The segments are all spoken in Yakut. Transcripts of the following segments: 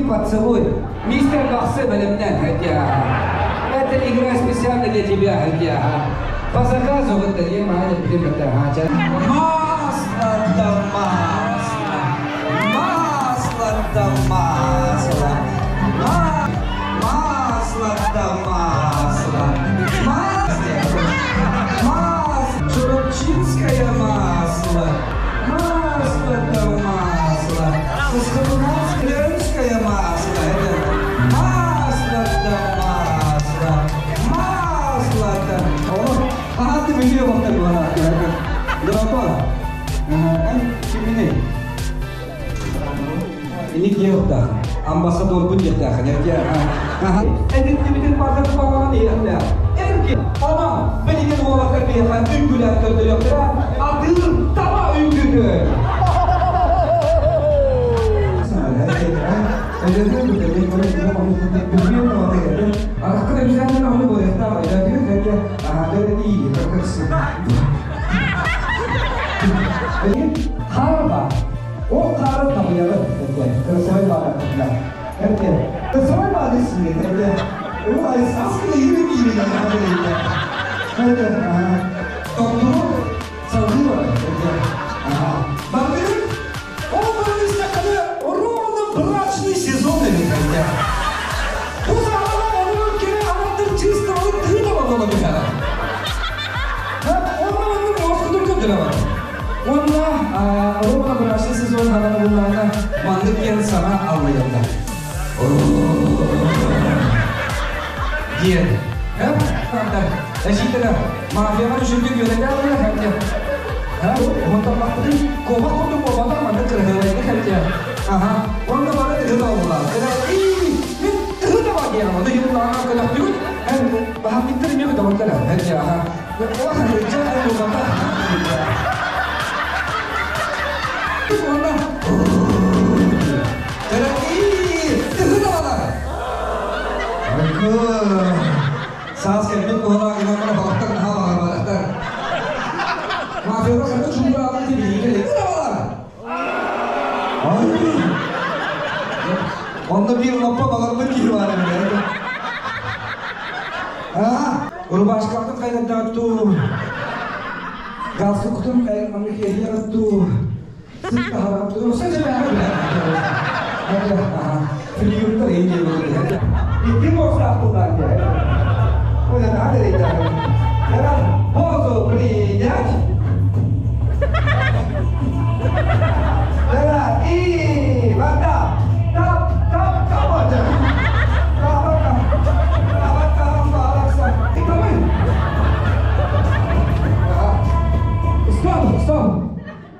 поцелуй. Мистер Бахсы бэлэмнэн, хотя. Это игра специально для тебя, хотя. По заказу вот Масло да масло, масло да масло, масло да масло, масло, масло, чурапчинское масло, масло да масло, Сосковское масло, это масло да масло, масло да. О, аха, ты видео вот так вот. Эн кимини? Ини киһиэхтээх, амбассадорбут диэхтээх. Эдиттибитин барда тупаҕан иһиэхтээх. Эрки, онон билигин уолаттар биһиэхэ үҥкүүлээн көрдөрүөхтэрэ, атыыр таба үҥкүүтү. Хаар Ол хаары табыйаҕын, этэ, кырасыбай баҕатытына. Этэ, кырасыбай баҕаты сиэн, этэ, ол айсаскы ири бииринэ этэ. Этэ, тохтуру салгыы барар, этэ. Бардыр, ол баран истэххинэ, ровно брачный сезон эбит, этэ. Бу саҕана оҕолор кэрэ аҥардыр чыыстабылын тыына буола түһэрэ. Онно маннык муоскутун көрдөрөҕүн. Уонна Романа брачный сезон хараҥа буллаҕына маннык диэн саҥа аллайаллар. Диэн. Эчиитэлэр мафияҕа түшүргү үөрэтэ хәтте. Онтон куобах курдук буолбатах маннык кырыһыалайга хәтте. Аха. Онно бары тыһы олла. Мин тыһы да бар диэн ону юллаҕа көлөхтүгүт. Баһаммыттар эмиэ көтөҕөттөр. Хәтте аха. Саас кэлбит буолаа гынан балыктар наһаа баҕарбатахтар. Мафияга ханна чугураабын тибиһиигэ балар. Онно биир лаппа баҕарбыт киһи баар эбит. Рубашкатын хайдардааттуу, галстукутун маннык иэһиэҕиттуу, сыт таһарааттуу, Флюртар Икки морсаах буллаан диэ. Ой, надо Позу принять. Да, и вода. Тап, тап, тап, Стоп, стоп.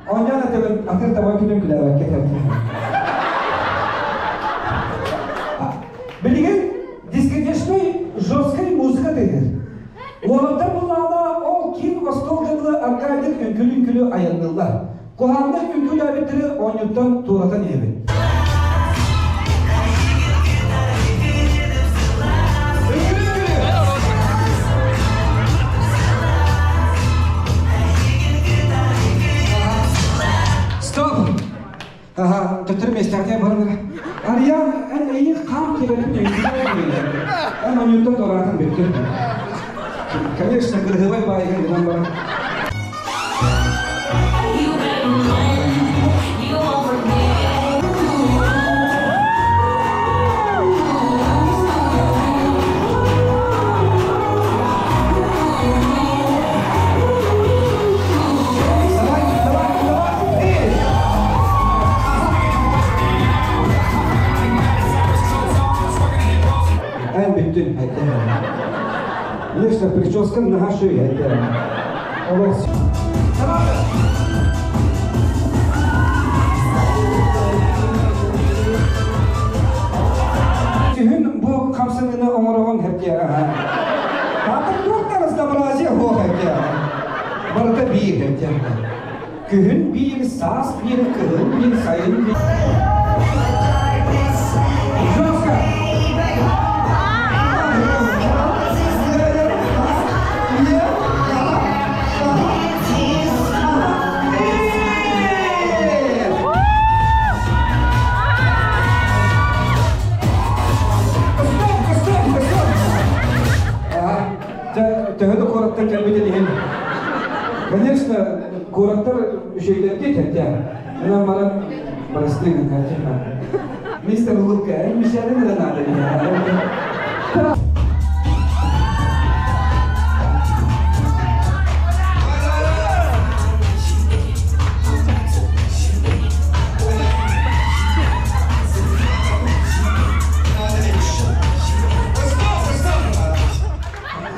Оонньоон этебин, атыр таба күнүн күлээбэккэ кэлтим. Билигин дискотечный жесткай музыка тыгыр. Уолаттар буллаҕына ол киин остуол кытылы аркаайдык үҥкүлү-үҥкүлү айанныыллар. Куһаҕаннык үҥкүүлээбиттэри оонньууттан туоратан иһэбин. Стоп! Аха, төттөрү миэстэҕитигэр баран Арыйаан, эн эйиэх хаам кэлэрин Эн оонньууттан туораатын бүттүн. Конечно, кырыһыбай баайыгын гынан баран. Давай, давай, давай, эй! Эн бүттүн, Конечно, прическа наша это. Күһүн бу хамсаныыны оҥороҕун хэтиэ. Таатыр туох разнообразие суох хэтиэ. Барыта биир хэтиэ. Күһүн биир, саас биир, кыһын биир, сайын биир. Жестко! Куораттар үчүгэйдэргэ этэ. Онон баран барыстыы гыннааччы. Мистер Лука, мишелин эрэ наада диэн.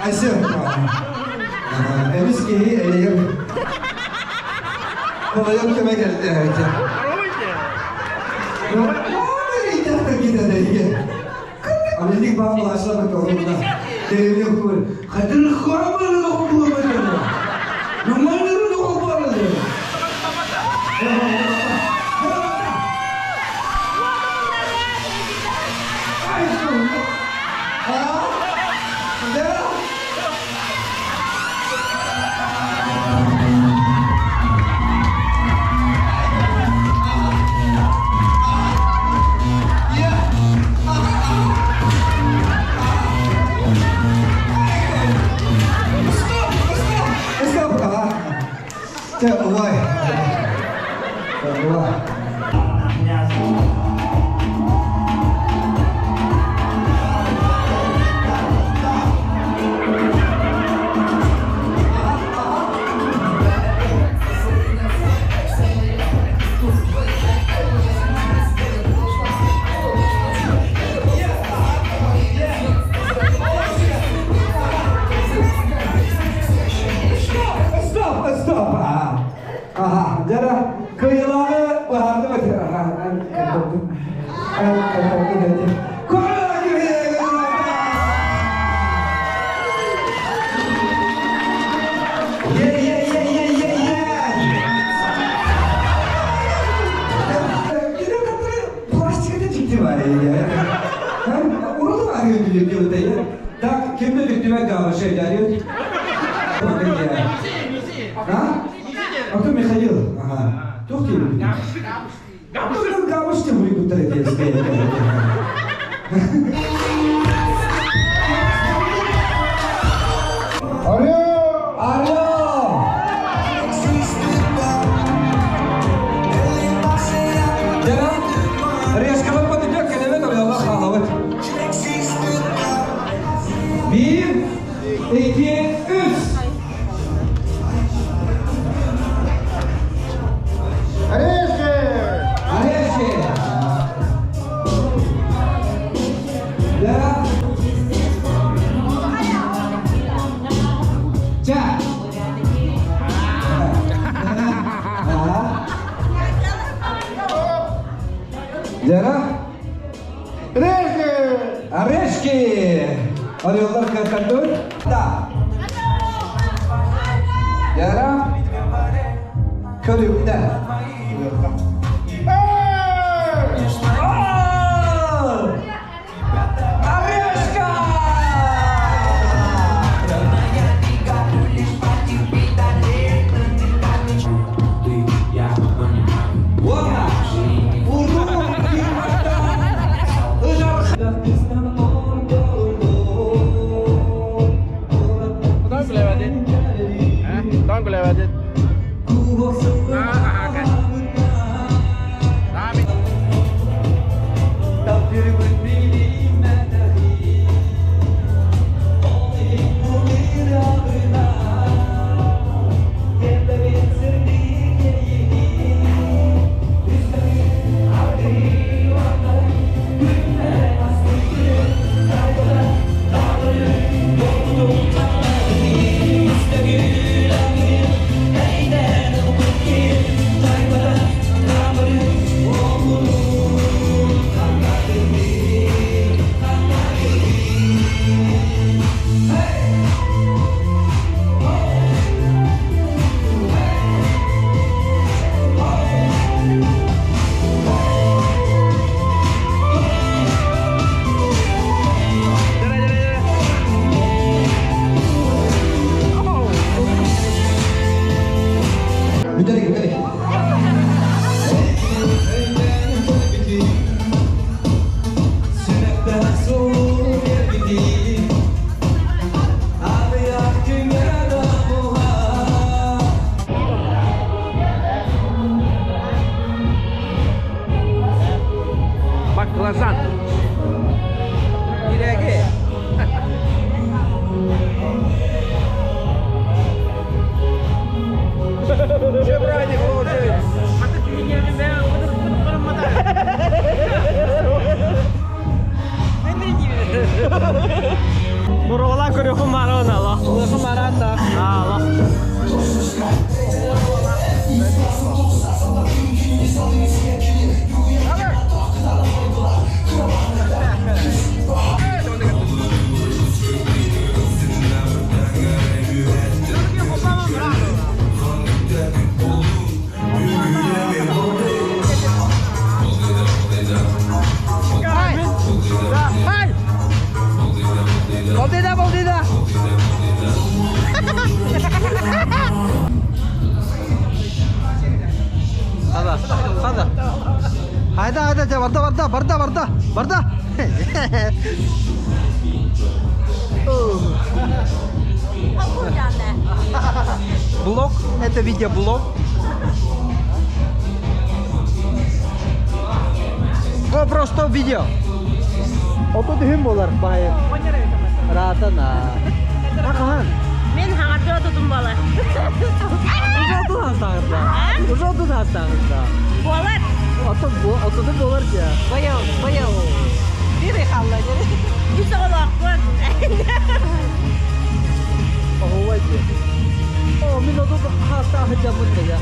Айсен, эмис киһи элэйэр балайар кэмэ кэллэ эбитэ. Аналик баан балаачылар бөтөҕүнна. Деревня хтур. Хадыр хабыр хобула. Нуманыр хобула. Чэ, убай. Убай. Стоп, стоп! Аха, дьара кыйылааҕы быһаардым этэ. Аха, Так, кимде бүттүмэ гаҕыша идалиот? А? А кто Михаил? Ага. Туох диэбит? Габыш деп уйгуттар Алло! Алло! Резкалап батыдьа кэлэбэт оройоллар хаалабыт. Биир, икки, үс! Орешки! Орешки! Да. Ча! Ага. Дьара? Орешки! Орешки! Ореллар кытардыбыт. Да. Дьара? Көрүктэ. Орешка! Уонна! Урдуу Дон гулевадит. Глазан. Ирэги. Чебраник получается. Буруола көрүөхүм баран ала. Көрүөхүм баран да. Ала. Болдыда, болдыда. Хада, хада. Hayda hayda барда барда барда барда барда. Блог, это видеоблог. GoPro stop video. Ото дүһүн болар баайы. Ратана. Акахан. Мен хаҥардыы отутум буолар. Уже отут хастааҕыта. Уже отут хастааҕыта. Буолар. Ото отуту болар дьэ. Быйыл, быйыл. Бири халла Үс оҕолоохпун. Оһуобай дьэ. О, мин отут хастаах дьаммын дьэ.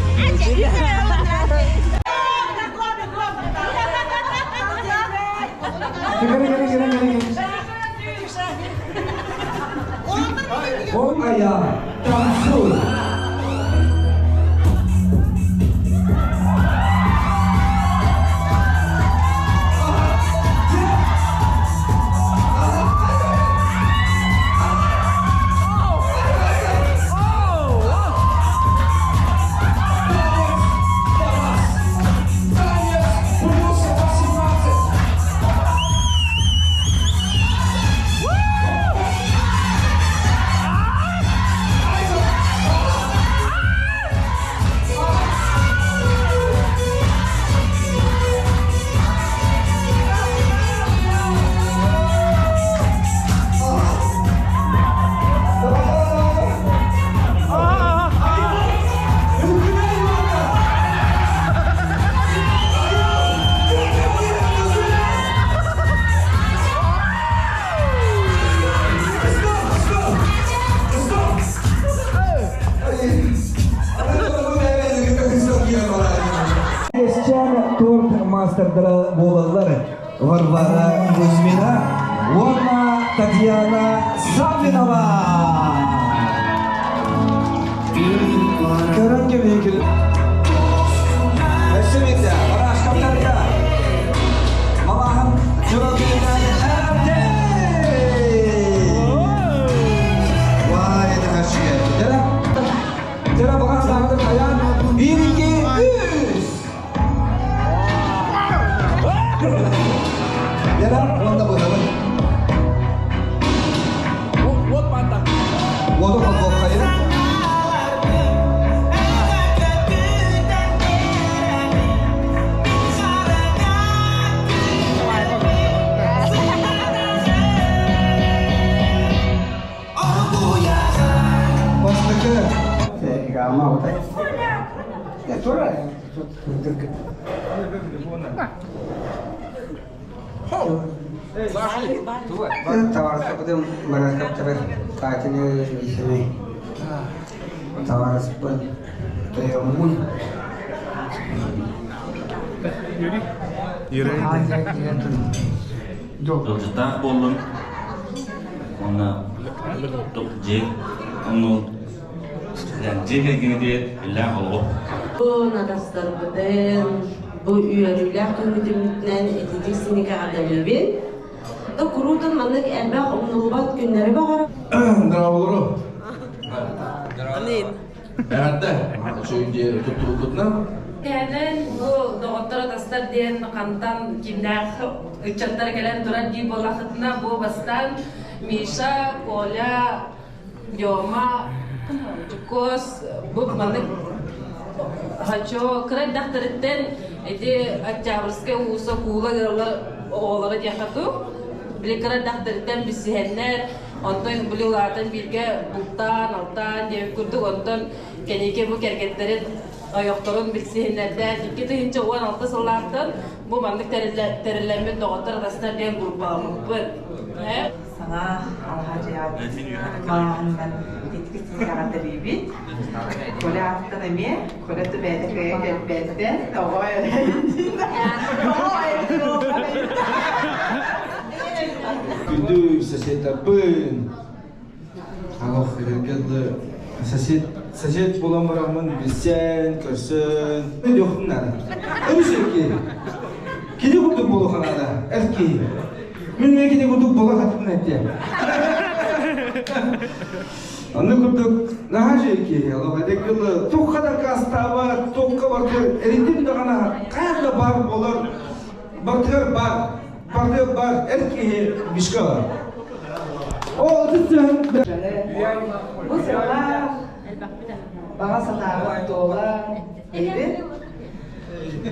Aya Tansu. Есчан торт мастердара буолаллар Варвара Кузьмина уонна Татьяна Саввинова. Көрөн кэбиһикил. Өссө биирдэ, Барашковтарга малааһын дьоро күнүнэн эҕэрдэ! Вай, это харчыга. Дьэ, дьэ, баҕар саҥатын хайаан. Биир, икки, үс! Дьэ, уонна быһабын. Вот панда. Уоду холбуоххайын. Бастакы. Ыалдьыттаах буоллун уонна дьиэ онну дьиэ кэргэнигэр иллээх олоҕу. Бу натастарбытын, бу үөрүүлээх күммүтүнэн ититик синикэ эҕэрдэлиибин. Да куруутун маннык элбэх умнуллубат күннэри баҕарабын. Здраволору. Амин. Эҕэрдэ. Үчүгэй туттубуккутунан. Кэнэн бу доҕоттор атастар диэн хантан кимнээх ыччаттар кэлэн турар дии буоллахытына бу бастаан Миша, Коля, Дема, Чуккуос бу маннык хочу кыра эрдэхтэриттэн. Ити Октябрьскай уулусса куула ыаллар оҕолоро диэххэ дуу, били кыра эрдэхтэриттэн билсиһэннэр, онтон били улаатан бииргэ бултаан, алтаан диэбит курдук, онтон кэнники бу кэргэттэрин ойохторун билсиһиннэрдээн 2016 сыллаахтан бу маннык тэриллэммит доҕоттор атастар диэн группаламмыппыт. Саҥа алаһа дьиэҕит малааһынынан ититик эҕэрдэлиибит. Коля ааттан эмиэ, Коля бэйэтэ кыайан кэлбэттэн, тоҕо Күндү соседтарбын, Алох эрэргэ сосед сосед буолан бараммын билсэн, көрсөн, өйдүөхпүн наада. Өрүс эрки. Кини курдук буолуохха наада, эр киһи. Мин эмиэ кини курдук буола хатыбын этиэ. Аны курдук наһаа үчүгэй киһи, олох эдэр туохха да аккаастаабат, туохха барытыгар эрийдим даҕаны хайаан да баар буолар, барытыгар баар, барытыгар баар эр киһи мишка бар. Ол Бу сыралаах баҕа санааҕын туола эйбин.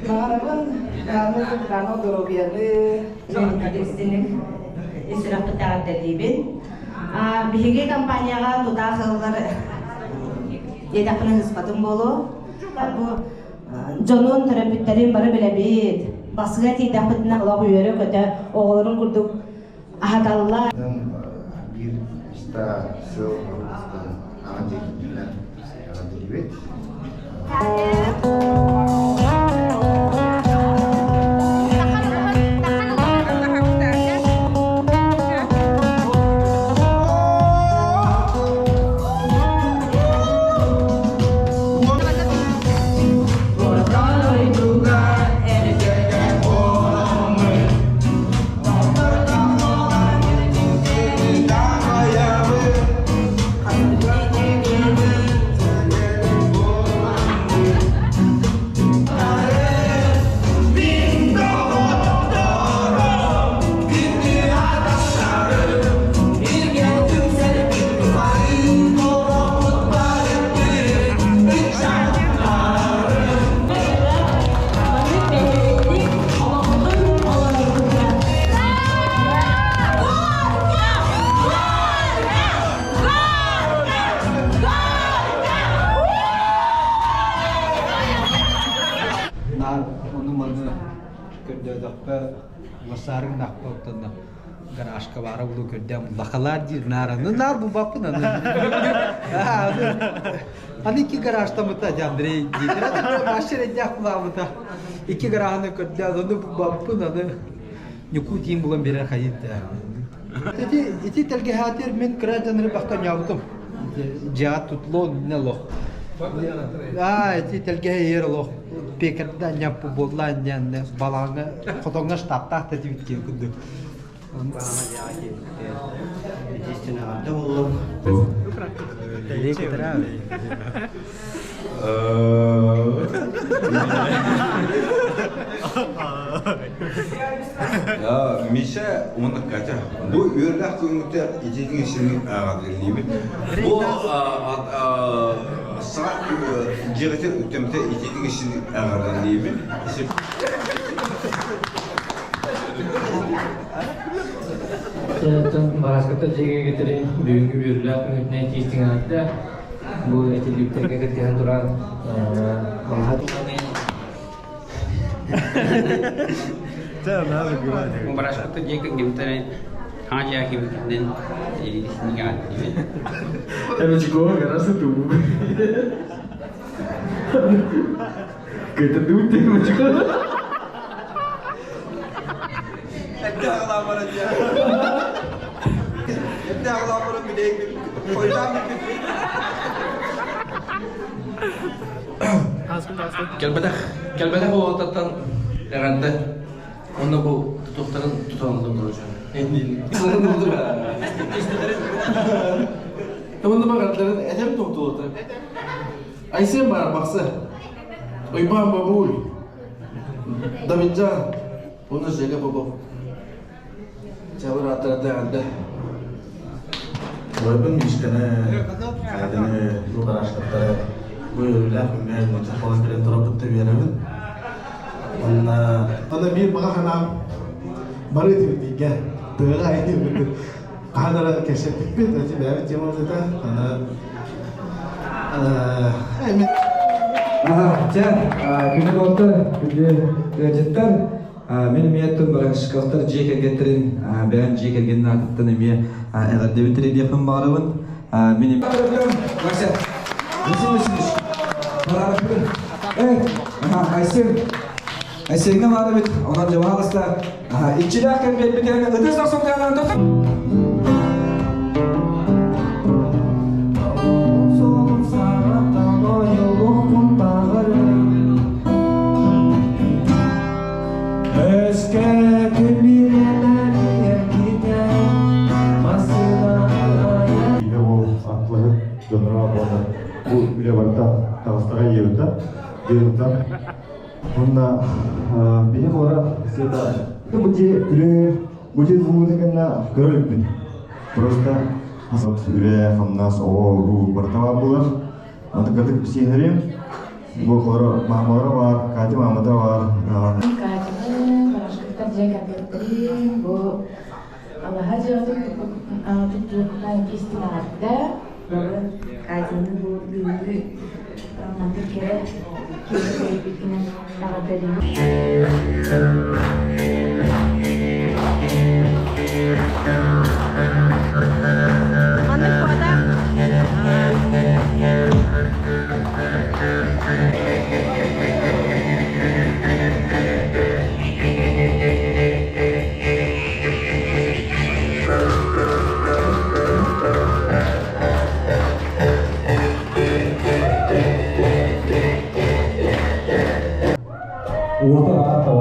Баҕарабын даҕаны сылдаана доруобуйаны. Истиник ис сүрэхпит эҕэрдэлиибин. Биһиги компанияҕа тутаах ыаллар диэтэхпинэ ыспатым буолуо. Бу дьонун, төрөппүттэрин бары билэбит. Басыга тиийдэхпитинэ олох үөрэ-көтө оҕолорун курдук аһаталлар. Биир ста сыл аҕа диэкиннэр эҕэрдэлиибит. Наар ону-маны көрдөөтөхпө бассаарыҥ нахпа гаражка баара булуу көрдөөн лахалаар диир наараны наар булбаппын аны аны икки гаражтамыта дьэ Андрей диир машина эрдээх булаабыта икки гараһаны көрдөөн ону булбаппын аны Ньукуу тиин булан биэрэр хайыт да. Ити ити тэлгэһээтир мин кыра дьоннору бахта ньаабытым. Дьиэҕэ тутлуон не лох. Аа, ити тэлгэһэ иһэр олох пекарда ньаппы буолла ньанне балаҕаҥҥа хотоҥҥо штабтаах да тибит киһи курдук. Миша уонна Катя бу үөрлээх күҥҥүтэ ититин исини ааҕатыллыбыт. Бу саҥа дьиэҕитин үктэммитэ ититин исини ааҕатыллыбыт. Бараската дьиэгэ кэтэрин бүгүҥҥү үөрүүлээх күҥҥүтүнэн тиистиҥ Бу этиликтэргэ кыттыһан туран Барашката дьиэ кэргэмтэрин хаҥа дьиэ кибитинэн Эбэчикова гораздо тубу. Кыта дути Эбэчикова. Эрдэ аҕалаан баран дьэ. Эрдэ аҕалаан баран билэйин хойутаан бүппүт. Кэлбэтэх, кэлбэтэх уолаттартан эҕэрдэ. Онно бу тутуохтарын туталлар короче. Онно багаттарын этем тохтуотар. Айсен бар баксы. Уйбаан бабуль. Давиджан. Уонна Жека Попов. Чабыр ааттарда эҕэрдэ. Олорбун Мишканы, Катяны, Барашкаттары бу үөрүүлээх күҥҥэ мунчах буолан кэлэн турарбыттан үөрэбин. Онна онно биир баҕа санаам бары тибитигэ тыаҕа айдыыбыт хаһан эрэ кэпсэппиппит эти бэйэбит темабыт этэ аны Чэ, күнү буолтар, күндү ыалдьыттар, мин эмиэ тун Барашковтар дьиэ кэргэттэрин бэйэм дьиэ кэргэнин аатыттан эмиэ эҕэрдэбин тириэрдиэхпин баҕарабын. Мин Вася, Василий Васильевич, Эй, Айсен, Айсеҥҥа баар эбит, онон дьабаалыста иччилээх кэлбиэппитин ытыс охсон тыанаан тохтор. Иде ол атлаһыт дьонноро буолла. Бу үлэ барыта таҕыстаҕа ийэбитэ. Диэбитэ. Уонна биһи хора света бу дьиэ үлэ бу дьиэ тулуутун кэннэ көрө иликпин. Просто үлэ, хамнас, оҕо, уруу барыта баар буолар. Аны кырдык сиэнэрим бу холоро маамалара баар, Катя маамата баар. Катяны, Барашковтар дьиэ кэргэттэрин бу алаһа дьиэҕитин туттуутунан истиҥ эҕэрдэ. Катяны бу бүгүҥҥү маннык кэрэ киһи кэлбиккинэн эҕэрдэлиибин. Маннык куота Уота аата.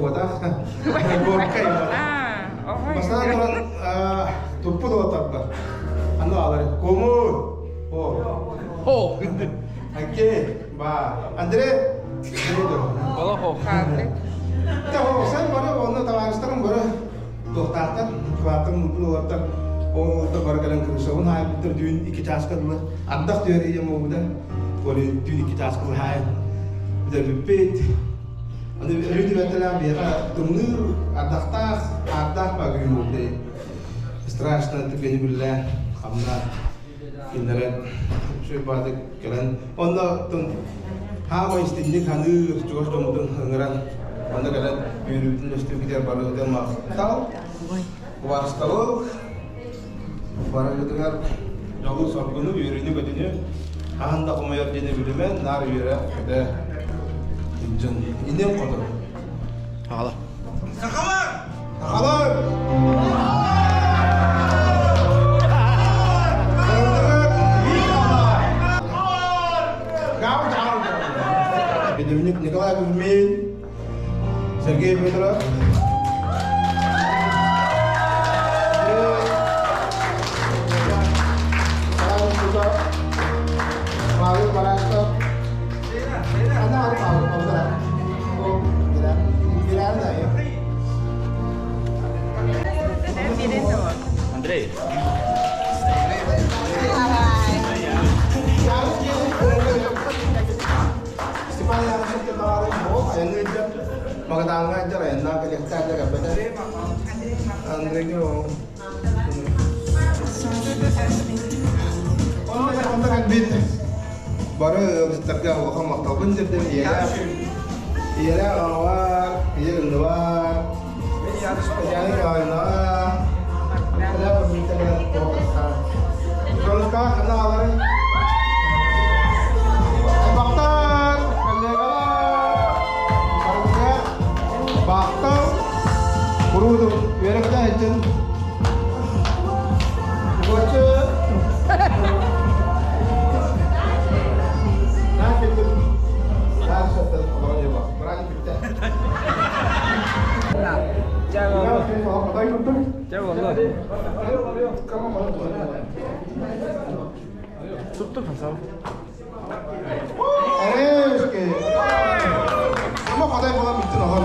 буотах. Горкай Бастаан туран туппут уолаттарбар. Аны алар. Кому? О. О. Окей. Ба. Андрей. Олохо. Сен бары онно табаарыстарым бары туохтаахтар, кылааттар муҥкун уолаттар ол бары кэлэн кырысабын хаайбыттар түүн икки чааска дылы ардах түһэр ийэм уобута Оли түүн икки чааска дылы хаайан бүтэрбиппит. Аны өрүү түбэлтэлээх биһиэхэ тымныы ардахтаах, аардаах баа күн буолбута. Страшно түгэни биллэ хамна кинилэрэ үчүгэй баатык кэлэн онно хаама истинник ханыыр чугас дьоммутун ыҥыран онно кэлэн үөрүүтүн өстүбүтүгэр барыбытын махтал убаастабыл барыгытыгар дьолу-соргуну үөрүүнү-көтүүнү хаһан да хомойор диэни билимэн наар үөрэ көтө дьон иннин хоту Аҕала. Сахалар! Сахалар! Педевник Николай Кузьмин, Сергей Федоров. Павел Барашков. Андрей. Магадааҥҥа дьар айаннаан кэлиэхтээх да кэлбэтэ. Андрейга Онно кэлбит бары ыалдьыттарга улахан махталбын тиэрдэбин ийэлээх ийэлээх аҕалар, ийэ ынныбар, Татьяна Николаевнаҕа, Дьонуска ханна аҕаларый? Бахтар, коллегалар, барытыгар бахтал, куруутун үөрэхтэ иһиттин. Угаччы. Туттук хасал. Эрешке. Ama хотой була бүттүн оҕом.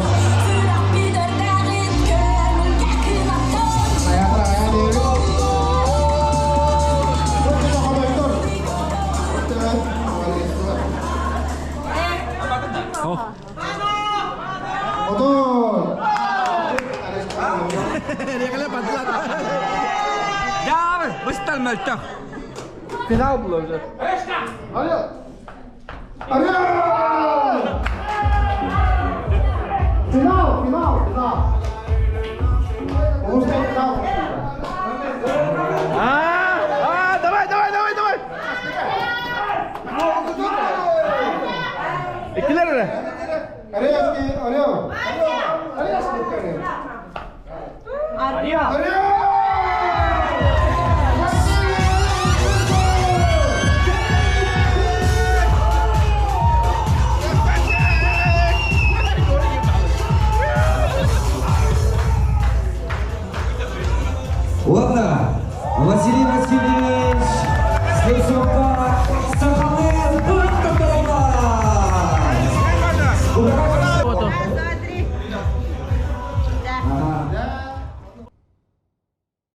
Быстал мөлтөх. Финал было уже. Алло. Алло! Финал, финал, финал. Улуста финал. А, давай, давай, давай, давай. Иккилэр эрэ. Арезки, алло. Арезки, Ария. Ария!